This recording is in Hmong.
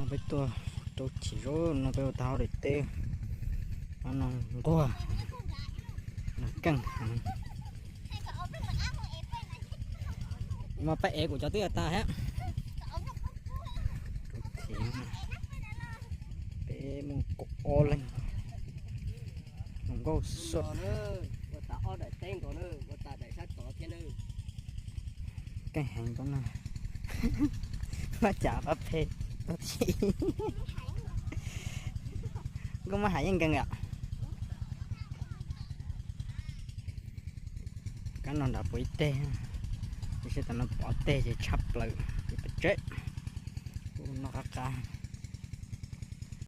Peb tuaj rau chim zaub no peb ua tau hauj daim teb no nquag, nws keej heev. Mas peb ev kuv cov twb yuav tas thiab. Peb muaj kaum ob leeg, zoo nkauj xwb. Keej heev rau na. Maj cas pab phem tag thiab. Nkauj maj hais yeej nkees yom. Kab no nram puv ib teg, tiam sis tam no pov teg ces tshaj plaws ces pes tsawg. Kuv noj qab qab.